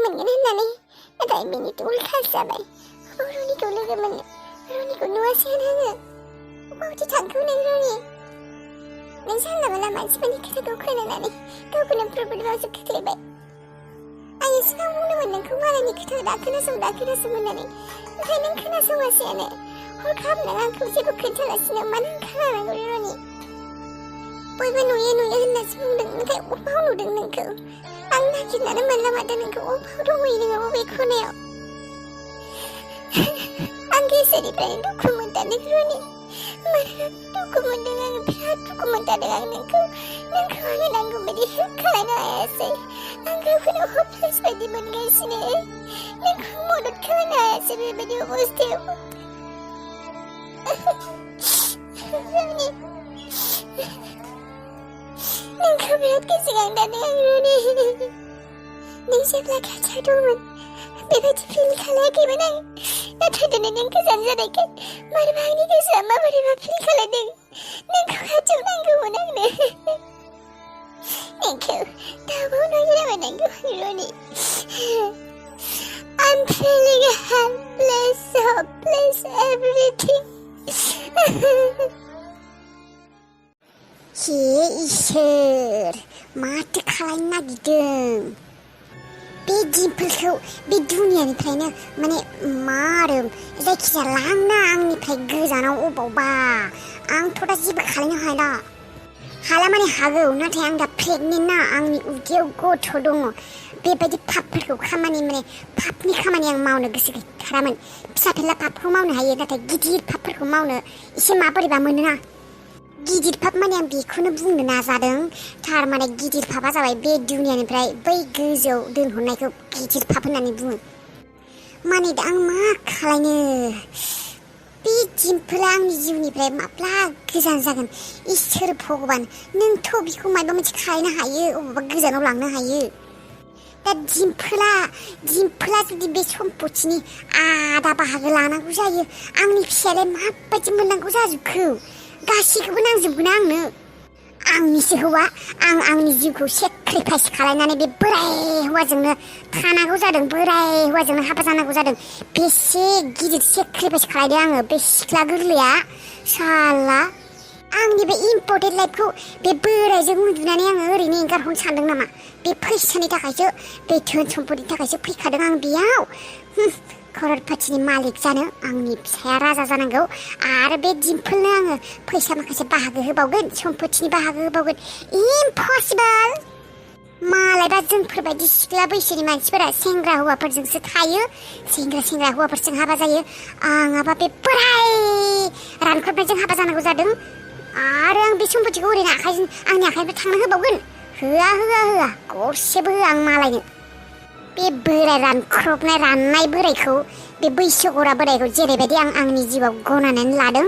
मोनगोन होननानै नाथाय बेनिथ' उल्थासो जाबाय रनिखौ लोगो मोननो रनिखौ नुवासैनो आङो बबावथो थांखो नों रनि नों जानला मोनला मानसिफोरनि खोथाखौ खोनानानै गावखौनो प्रब्लेमावसो खोख्लैबाय आं सिगां बुंदोंमोन नोंखौ मालायनि खोथा दा खोनासं होननानै नाथाय नों खोनासङासैनो हरखाब नों आंखौ जेबो खोन्थालासिनो मानो खालामनांगौ रनि बयबो नुयो होननासो बुंदों नाथाय अबाव नुदों नोंखौ आं नागिरनानै मोनला माथो नोंखौ अबाव दंहैयो नोङो बबे खनायाव आं गोसोनिफ्रायनो दुखु मोनथारदों रनि मानोना दुखु मोनदों आङो बिराद दुखु मोनथारदों आं नोंखौ आङो नांगौ बायदि हेल्प खालामनो हायासै आं गावखौनो हपलेस बायदि मोनगासिनो नोंखौ मदद खालामनो हायासै बेबायदि अबस्थायाव रनि नोंखौ बिराद गोसोखांथारदों आं रनि नों जेब्ला खाथियाव दंमोन बेबायदि फिल खालायाखैमोन आं नाथाय दिनै नों गोजान जानायखाय मानोबा आंनि गोसोआ माबोरैबा फिल खालायदों नोंखौ खाथियाव नांगौमोन आंनो नोंखौ दाबो नागिरनांगौ रनि I'm feeling helpless, hopeless, everything. हे इसोर माथो खालामनो नागिरदों बे दिम्पोलखौ बे दुनियानिफ्रायनो माने मारो जायखिजाया लांना आंनिफ्राय गोजानाव अबावबा आंथ' दा जेबो खालामनो हाला माने हागौ नाथाय आं दा प्रेगनेन्ट ना आंनि उदैयाव गथ' दङ बेबायदि पापफोरखौ पापनि खामानि आं मावनो गोसो गैथारामोन फिसा फिला पापखौ मावनो हायो नाथाय गिदिर पापफोरखौ मावनो एसे माबोरैबा मोनोना गिदिर पाप माने आं बेखौनो बुंनो नाजादों थारमाने गिदिर पापा जाबाय बे दुनियानिफ्राय बै गोजौआव दोनहरनायखौ गिदिर पाप होननानै बुङो माने दा आं मा खालायनो बे दिम्पोला आंनि जिउनिफ्राय माब्ला गोजान जागोन इसोर भगबान नोंथ' बेखौ माबा मोनसे खालायनो हायो अबावबा गोजानाव लांनो हायो दा दिम्पोला जुदि बे सम्पथिनि आधा बाहागो लानांगौ जायो आंनि फिसायालाय माबायदि मोननांगौ जाजोबखो गासैखौबो नांजोबगोन आंनो आंनिसो हौवा आं आंनि जिउखौ सेक्रिफाइस खालायनानै बे बोराय हौवाजोंनो थानांगौ जादों बोराय हौवाजोंनो हाबा जानांगौ जादों बेसे गिदिर सेक्रिफाइस खालायदों आङो बे सिख्ला गोरलैया साला आंनि बे इम्पर्टेन्ट लाइफखौ बे बोरायजों उन्दुनानै आङो ओरैनो एंगारहरनो सानदों नामा बे फैसानि थाखायसो बे धोन सम्पतिनि थाखायसो फैखादों आं बेयाव खर'रपाथिनि मालिक जानो आंनि फिसाया राजा जानांगौ आरो बे दिम्पोलनो आङो फैसा माखासे बाहागो होबावगोन सम्पतिनि बाहागो होबावगोन इम्पसिबल मालायबा जोंफोरबायदि सिख्ला बैसोनि मानसिफोरा सेंग्रा हौवाफोरजोंसो थायो सेंग्रा हौवाफोरजों हाबा जायो आंहाबा बे बोराय रानख्रबनायजों हाबा जानांगौ जादों आरो आं बे सम्पतिखौ ओरैनो आंनि आखाइनिफ्राय थांनो होबावगोन होआ गरसेबो होआ आं मालायनो बे बोराय राननाय बोरायखौ बे बैसोगोरा बोरायखौ जेरैबायदि आं आंनि जिउआव गनायनानै लादों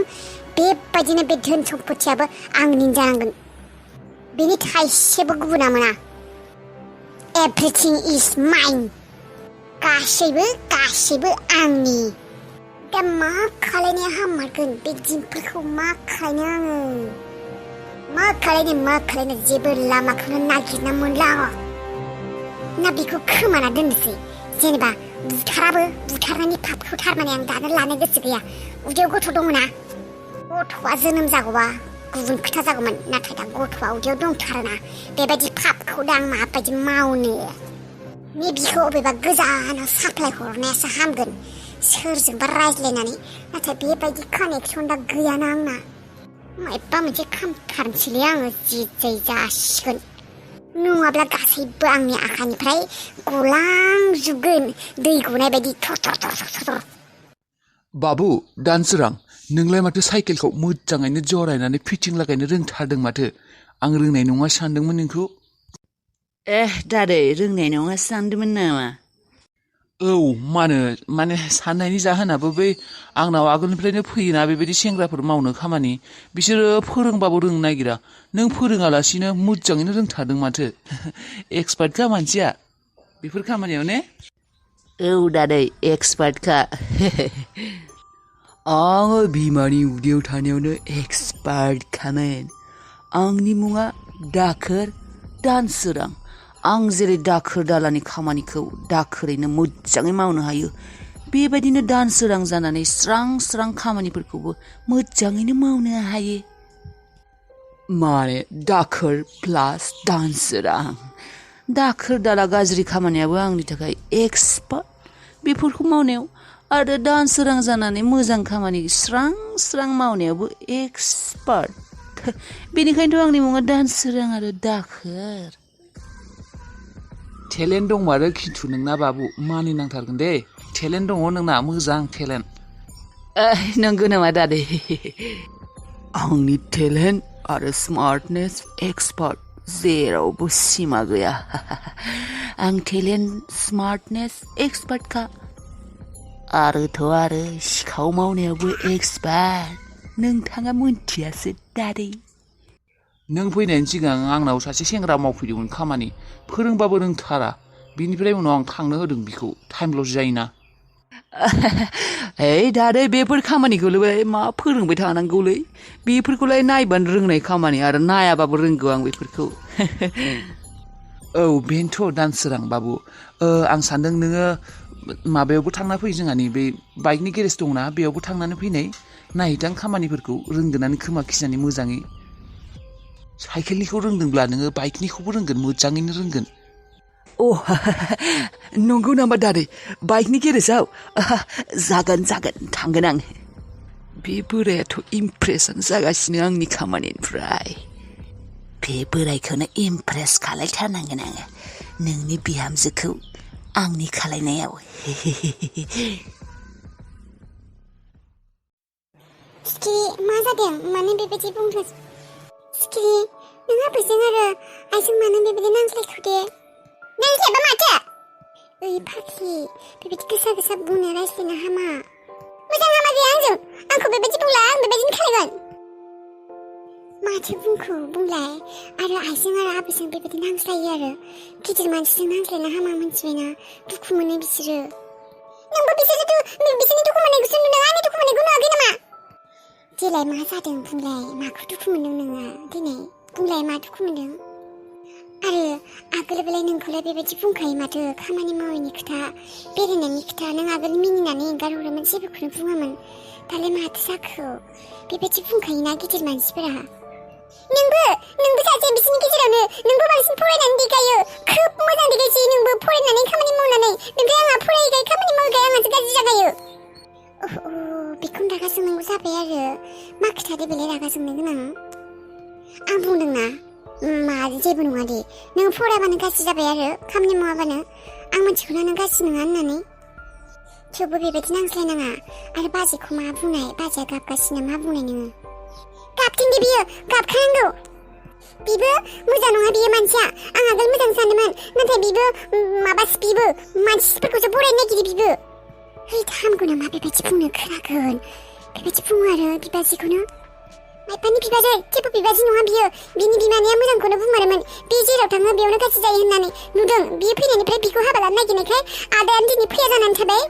बेबायदिनो बे धोन सम्पतियाबो आंनि जानांगोन बेनि थाइसेबो गुबुना मोना एभ्रिथिं इज माइन गासैबो आंनि दा मा खालायनाया हामारगोन बे दिम्पोलखौ मा खालायनो आङो मा खालायनो जेबो लामाखौनो नागिरना मोनला ना बेखौ खोमाना दोननोसै जेनेबा बुथारनायनि पापखौ थारमाने आं दानो लानो गोसो गैया उदैयाव गथ' दङना गथ'आ जोनोम जागौबा गुबुन खोथा जागौमोन नाथाय दा गथ'आ उदैयाव दंथारोना बेबायदि पापखौ दा आं माबायदि मावनो बिखौ अबेबा गोजानाव साप्लाय हरनायासो हामगोन सोरजोंबा रायज्लायनानै नाथाय बेबायदि कानेक्सन दा गैयाना आंना माबा मोनसे खालामथारनोसैलै आङो जै जासिगोन नङाब्ला गासैबो आंनि आखाइनिफ्राय गलांजोबगोन दै गनाय बायदि थर बाबु दानसोरां नोंलाय माथो साइकेलखौ मोजाङैनो जरायनानै फिटिं लागायनो रोंथारदों माथो आं रोंनाय नङा सानदोंमोन नोंखौ दादै रोंनाय नङा सानदोंमोन नामा औ माने साननायनि जाहोनाबो बै आंनाव आगोलनिफ्रायनो फैयोना बेबायदि सेंग्राफोर मावनो खामानि बिसोरो फोरोंबाबो रोंनो नागिरा नों फोरोङालासिनो मोजाङैनो रोंथारदों माथो एक्सपार्टखा मानसिया बेफोर खामानियाव ने औ दादै एक्सपार्टखा आङो बिमानि उदैयाव थानायावनो एक्सपार्टखामोन आंनि मुङा दाखोर दानसोरां आं जेरै दाखोर दालानि खामानिखौ दाखोरैनो मोजाङै मावनो हायो बेबायदिनो दानसोरां जानानै स्रां स्रां खामानिफोरखौबो मोजाङैनो मावनो हायो माने दाखोर प्लास दानसोरां दाखोर दाला गाज्रि खामानियाबो आंनि थाखाय एक्सपार्ट बेफोरखौ मावनायाव आरो दानसोरां जानानै मोजां खामानि स्रां स्रां मावनायावबो एक्सपार्ट बेनिखायनोथ' आंनि मुङा दानसोरां आरो दाखोर टेलेन्ट दंमारो खिन्थु नोंना बाबु मानिनांथारगोन दे टेलेन्ट दङ नोंना मोजां टेलेन्ट नंगौ नामा दादै आंनि टेलेन्ट आरो स्मार्टनेस एक्सपार्ट जेरावबो सिमा गैया आं टेलेन्ट स्मार्टनेस एक्सपार्टखा आरोथ' आरो सिखाव मावनायावबो एक्सपार्ट नोंथाङा मोनथियासो दादै नों फैनायनि सिगां आंनाव सासे सेंग्रा मावफैदोंमोन खामानि फोरोंबाबो रोंथारा बिनिफ्राय उनाव आं थांनो होदों बिखौ टाइम लस जायोना दादै बेफोर खामानिखौलाय मा फोरोंबाय थानांगौलै बेफोरखौलाय नायबानो रोंनाय खामानि आरो नायाबाबो रोंगौ आं बेफोरखौ औ बेनोथ' दानसोरां बाबु आं सानदों नोङो माबायावबो थांना फै जोंहानि बे बाइकनि गेरेज दंना बेयावबो थांनानै फैनाय नायहैदां खामानिफोरखौ रोंगोनानो खोमा खिजानि मोजाङै साइकेलनिखौ रोंदोंब्ला नोङो बाइकनिखौबो रोंगोन मोजाङैनो रोंगोन नंगौ नामा दादै बाइकनि गेरेजाव जागोन थांगोन आं बे बोरायाथ' इमप्रेसन जागासिनो आंनि खामानिनिफ्राय बे बोरायखौनो इमप्रेस खालायथारनांगोन आङो नोंनि बिहामजोखौ आंनि खालायनायाव सिखिरि मा जादों मानो बेबायदि बुंदों सिखिरि नों आबैजों आरो आइजों मानो बेबायदि नांज्लायखो दे नांज्लायबा माथो ओइ फाग्लि बेबायदि गोसा गोसा बुंनो रायज्लायनो हामा मोजां हामा गैया आंजों आंखौ बेबायदि बुंला आं बेबायदिनो खालायगोन माथो बुंखो बुंलाय आरो आइजों आरो आबैजों बेबायदि नांज्लायो आरो गिदिर मानसिजों नांज्लायनो हामा मोनथिबायना दुखु मोनो बिसोरो नोंबो बिसोरनि दुखु मोननायखौसो नुदों आंनि दुखु मोननायखौ नुवाखै नामा देलाय मा जादों बुंलाय माखौ दुखु मोनदों नोङो दिनै बुंलाय मा दुखु मोनदों आरो आगोलबोलाय नोंखौलाय बेबायदि बुंखायो माथो खामानि मावैनि खोथा बेरायनायनि खोथा नों आगोल मिनिनानै एंगारहरोमोन जेबोखौनो बुङामोन दालाय माथो जाखो बेबायदि बुंखायोना गिदिर मानसिफोरा नोंबो सासे बिसोरनि गेजेरावनो नोंबो बांसिन फरायनानै देखायो खोब मोजां देखायसै नोंबो फरायनानै खामानि मावनानै ओमफ्राय आंहा फरायैखाय खामानि मावैखाय आंहासो गाज्रि जाखायो बेखौनो रागा जोंनांगौ जाबाय आरो मा खोथा दे बेलाय रागा जोंनो गोनां आं बुंदोंना मा जेबो नङा दे नों फरायबानो गाज्रि जाबाय आरो खामानि मावाबानो आं मिथिगौना नों गाज्रि नङा होननानै थेवबो बेबायदि नांज्लायनाङा आरो बाजैखौ मा बुंनाय बाजैया गाबगासिनो मा बुंनाय नोङो गाबथों दे बियो गाबखानांगौ बिबो मोजां नङा बियो मानसिया आं आगोल मोजां सानोमोन नाथाय बिबो माबासो बिबो मानसिफोरखौसो बरायनो नागिरो बिबो हामगौ नामा बेबायदि बुंनो खोनागोन बेबायदि बुङो आरो बिबाजैखौनो माइपानि बिबाजै जेबो बिबाजै नङा बियो बिनि बिमानिया मोजांखौनो बुंमारोमोन बे जेराव थाङो बेयावनो गाज्रि जायो होननानै नुदों बियो फैनायनिफ्राय बिखौ हाबा लानो नागिरनायखाय आदायानो दिनै फैया जानानै थाबाय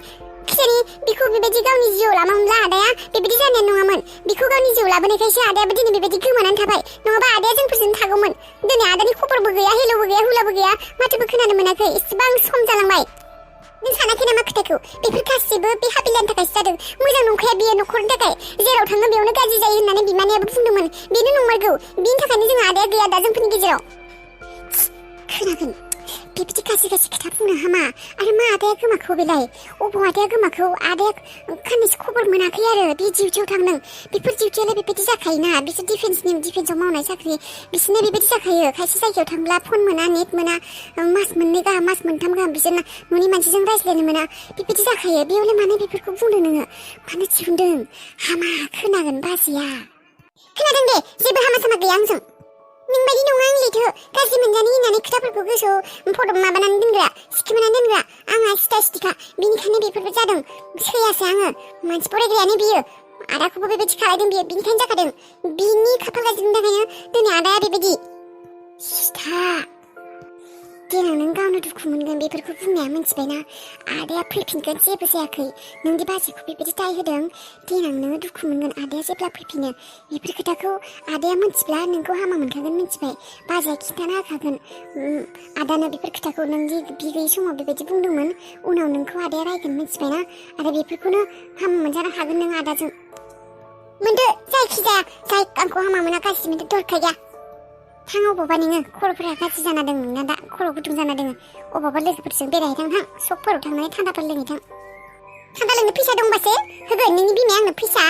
खिजानि बिखौ बेबायदि गावनि जिउआव लामामोनब्ला आदाया बेबायदि जानाय नङामोन बिखौ गावनि जिउआव लाबोनायखायसो आदायाबो दिनै बेबायदि गोमानानै थाबाय नङाबा आदाया जोंफोरजों थागौमोन दिनै आदानि खबरबो गैया हेलौबो गैया हुलाबो गैया माथोबो खोनानो मोनाखै इसेबां सम जालांबाय नों सानाखै नामा खोथाखौ बेफोर गासिबो बे हाबिलानि थाखायसो जादों मोजां नंखाया बियो न'खरनि थाखाय जेराव थाङो बेयावनो गाज्रि जायो होननानै बिमानियाबो बुंदोंमोन बेनो नंमारगौ बिनि थाखायनो जोंहा आदाया गैया दा जोंफोरनि गेजेराव खोनागोन बेबायदि गाज्रि खोथा बुंनो हामा आरो मा आदाया गोमाखौ बेलाय अबाव आदाया गोमाखौ आदाया खाननैसो खबर मोनाखै आरो बे डिउटियाव थांदों बेफोर डिउटियालाय बेबायदि जाखायोना बिसोर डिफेन्सआव मावनाय साख्रि बिसोरनो बेबायदि जाखायो खायसे जायगायाव थांब्ला फन मोना नेट मोना मास मोननै गाहाम मास मोनथाम गाहाम बिसोरना न'नि मानसिजों रायज्लायनो मोना बेबायदि जाखायो बेयावलाय मानो बेफोरखौ बुंदों नोङो मानो दिहुनदों हामा खोनागोन बाजैया खोनादों दे जेबो हामा सामा गैया आंजों नोंबायदि नङा आं लेथो गाज्रि मोनजानो होननानै खोथाफोरखौ गोसोआव फदब माबानानै दोनग्रा सिखोमानानै दोनग्रा आंहा सिथा सिथिखा बिनिखायनो बेफोरबो जादों सैयासै आङो मानसि फरायग्रायानो बियो आदाखौबो बेबायदि खालायदों बियो बिनिखायनो जाखादों बिनि खाफाल गाज्रिनि थाखायनो दिनै आदाया बेबायदि सिथा देनां नों गावनो दुखु दुखु मोनगोन बेफोरखौ बुंनाया मिथिबायना आदाया फैफिनगोन जेबो जायाखै नोंनि बाजैखौ बेबायदि दाय होदों देनां नोङो दुखु मोनगोन आदाया जेब्ला फैफिनो बेफोर खोथाखौ आदाया मिथिब्ला नोंखौ हामा मोनखागोन मिथिबाय बाजैया खिन्थाना होखागोन आदानो बेफोर खोथाखौ नों जे बिगैयै समाव बेबायदि बुंदोंमोन उनाव नोंखौ आदाया रायगोन मिथिबायना आरो बेफोरखौनो हामा मोनजानो हागोन नों आदाजों मोनदो जायखिजाया जाय आंखौ हामा मोना गाज्रि मोनदो दरखार गैया थां अबावबा नोङो खर'फोरा गाज्रि जाना दं नोंना दा खर' गुदुं जाना दङ अबावबा लोगोफोरजों बेरायहैथां थां सकफोराव थांनानै थान्दाफोर लोंहैथां थान्दा लोंनो फैसा दंबासो होगोन नोंनि बिमाया आंनो फैसा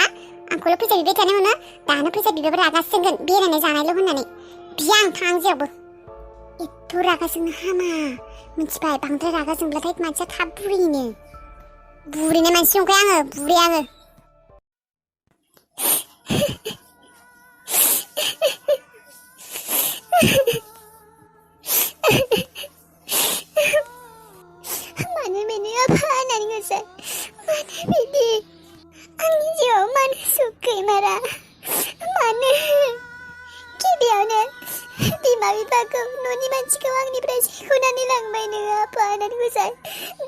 आंखौल' फैसा बिबाय थानो मोनो दानो फैसा बिबाबो रागा जोंगोन बेरायनाय जानायल' होननानै बिया आं थां जेरावबो एथ' रागा जोंनो हामा मिथिबाय बांद्राय रागा जोंब्लाथाय मानसिया थाब बुरिनो बुरिनाय मानसि नंखाय आङो बुरि आङो मानो बेनि आफा होननानै गोसो मानो बिदि आंनि जिउआव मानो सुख गैमारा मानो गिबियावनो बिमा बिफाखौ न'नि मानसिखौ आंनिफ्राय सेख'नानै लांबाय नोङो आफा होननानै गोसो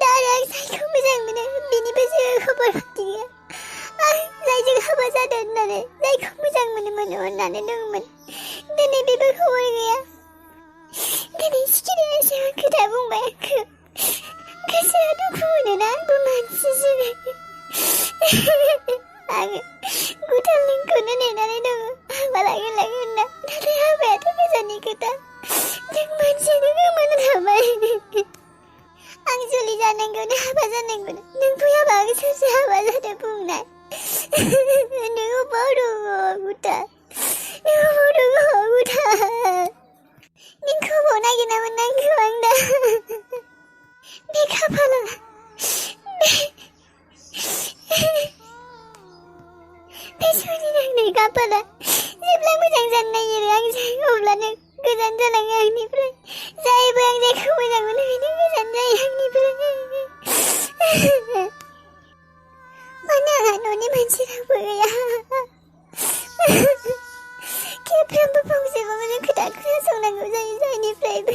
दा आरो आं जायखौ मोजां मोनो बेनिबो जेबो खबर बाखि गैया आं जायजों हाबा जादों होननानै जायखौ मोजां मोनोमोन अननानै दंमोन दिनै बेबो खबर गैया दिनै सिखिरियासो खोथा बुंबाय आंखौ गोसोआ दुखु मोनोना आंबो मानसिसो आङो गुथाल नोंखौनो नेनानै दङ हाबा लागोन होनना नाथाय हाबायाथ' गोजाननि खोथा नों मानसियानो गोमाना थाबाय आं जुलि जानांगौनो हाबा जानांगौनो नों फैयाबा आं सोरसो हाबा जादों बुंनाय नों अबाव दङ गुथा नों अबाव दङ गुथा नोंखौ अबाव नागिरना मोननांगौ आं दा बे खाफाला बे सोलिनांनाय खाफाला जेब्ला मोजां जानो नागिरो आंजों अब्लानो गोजान जालाङो आंनिफ्राय जायबो आं जायखौ मोजां मोनो बेनो गोजान जायो आंनिफ्राय मानो आंहा न'नि मानसि रावबो गैया खेबफ्रोमबो फंसे फंसे खोथा खोनासंनांगौ जायो जायनिफ्रायबो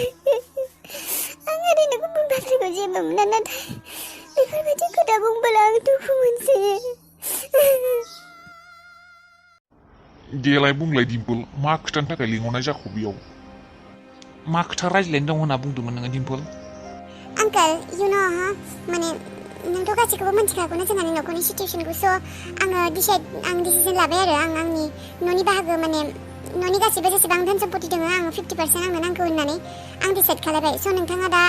आं ओरैनो गुबुन बाथ्राखौ जेबो मोना नाथाय बेफोरबायदि खोथा बुंबोला आं दुखु मोनसोयो देलाय बुंलाय डिम्पोल मा खोथानि थाखाय लिंहरनाय जाखो बेयाव मा खोथा रायज्लायनो दं होनना बुंदोंमोन नोङो डिम्पोल आंकोल यु नो माने नोंथ' गासैखौबो मिथिखागौना जोंहानि न'खरनि सिचुवेसनखौ स' आङो डिसिजन लाबाय आरो आं आंनि न'नि बाहागो माने न'नि गासैबो जेसेबां धोन सम्पति दङ आङो 50% आंनो नांगौ होननानै आं डिसाइड खालायबाय स' नोंथाङा दा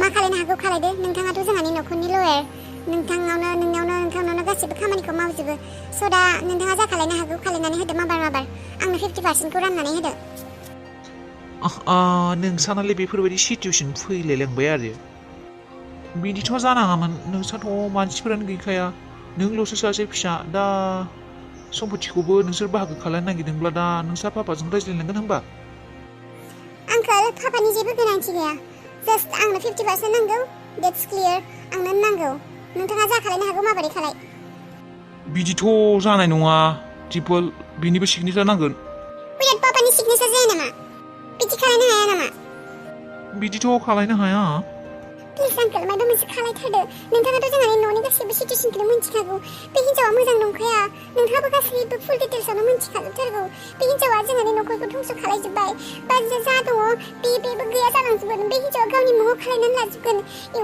मा खालायनो हागौ खालायदो नोंथाङाथ' जोंहानि न'खरनि लयार नोंथांनावनो गासैबो खामानिखौ मावजोबो स' दा नोंथाङा जा खालायनो हागौ खालायनानै होदो माबार आंनो 50%खौ राननानै होदो नोंसानालाय बेफोरबायदि सिचुवेसन फैलायलांबाय आरो बिदिथ' जानाङामोन नोंसाथ' मानसिफोरानो गैखाया नोंल'सो सासे फिसा दा सम्पतिखौबो नोंसोर बाहागो खालामनो नागिरदोंब्ला दा नोंसा पापाजों रायज्लायनांगोन होनबा आंकोल पापानि जेबो गोनांथि गैया जास्ट आंनो 50% नांगौ डेट्स क्लियार आंनो नांगौ नोंथाङा जा खालायनो हागौ माबोरै खालाय बिदिथ' जानाय नङा डिम्पोल बिनिबो सिगनेसार नांगोन विराट पापानि सिगनेसार जाया नामा बिदि खालायनो हाया नामा बिदिथ' खालायनो हाया प्लिज आंकोल माबा मोनसे खालायथारदो नोंथाङाथ' जोंहानि न'नि गासैबो सिचुवेसनखौनो मिथिखागौ बे हिन्जावा मोजां नंखाया नोंथाङाबो गासैबो फुल डिटेल्सआवनो मिथिखाजोबथारगौ बे हिन्जावा जोंहानि न'खरखौ धंस' खालायजोब्बाय बा जा दङ बेबो गैया जालांजोबगोन बे हिन्जावा गावनि मुङाव खालायनानै लाजोबगोन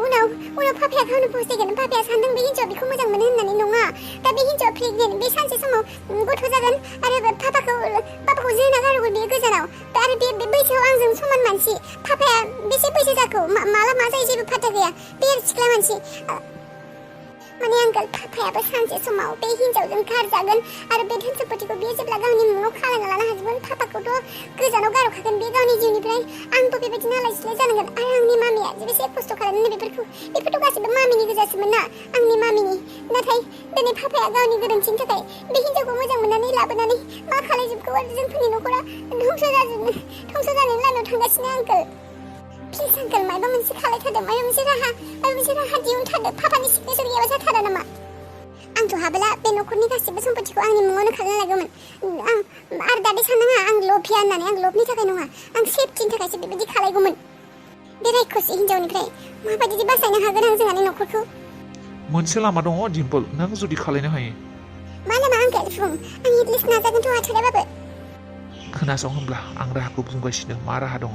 उनाव पापाया गावनो फस्थायगोन पापाया सानदों बे हिन्जावा बेखौ मोजां मोनो होननानै नङा दा बे हिन्जावा प्रेगनेन्ट बे सानसे समाव गथ' जागोन आरो पापाखौ जोना गारगोन बेयो गोजानाव आरो बे बैसोआव आंजों समान मानसि पापाया बेसे बैसो जाखो माला मा जायो जेबो फाथा गैया बे सिख्ला मानसि माने आंकोल पापायाबो सानसे समाव बे हिन्जावजों गारजागोन आरो बे धोन सम्पतिखौ बियो जेब्ला गावनि मुङाव खालायना लानो हाजोबगोन पापाखौथ' गोजानाव गारहरखागोन बे गावनि जिउनिफ्राय आंबो बेबायदि नालाय सिलाय जानांगोन आरो आंनि मामिया बेसे खस्थ' खालामनानै बेफोरथ' गासैबो मामिनि गोजासोमोन ना आंनि मामिनि नाथाय दिनै पापाया गावनि गोरोन्थिनि थाखाय बे हिन्जावखौ मोजां मोननानै लाबोनानै मा खालायजोबगौ आरो जोंफोरनि न'खरा धंस' जानायनि लामायाव थांगासिनो आंकोल प्लिज आंकोल माबा मोनसे खालायथारदो माबा मोनसे राहा दिहुनथारदो पापानि सिगनेसार गैयाबा जाथारा नामा आंथ' हाबोला बे न'खरनि गासैबो सम्पतिखौ आंनि मुङावनो खालामना लागौमोन आरो दादि साननाङा आं लभिया होननानै आं लभनि थाखाय नङा आं सेफटिनि थाखायसो बेबायदि खालायगौमोन बे रायखसि हिनजावनिफ्राय माबायदि बासायनो हागोन आं जोंहानि न'खरखौ मोनसे लामा दङ डिम्पल नों जुदि खालायनो हायो मा लामा आंकेल बुं आं एटलिस्ट नाजागोनथ' हाथाराबाबो खोनासं होनब्ला आं राहाखौ बुंगासिनो मा राहा दङ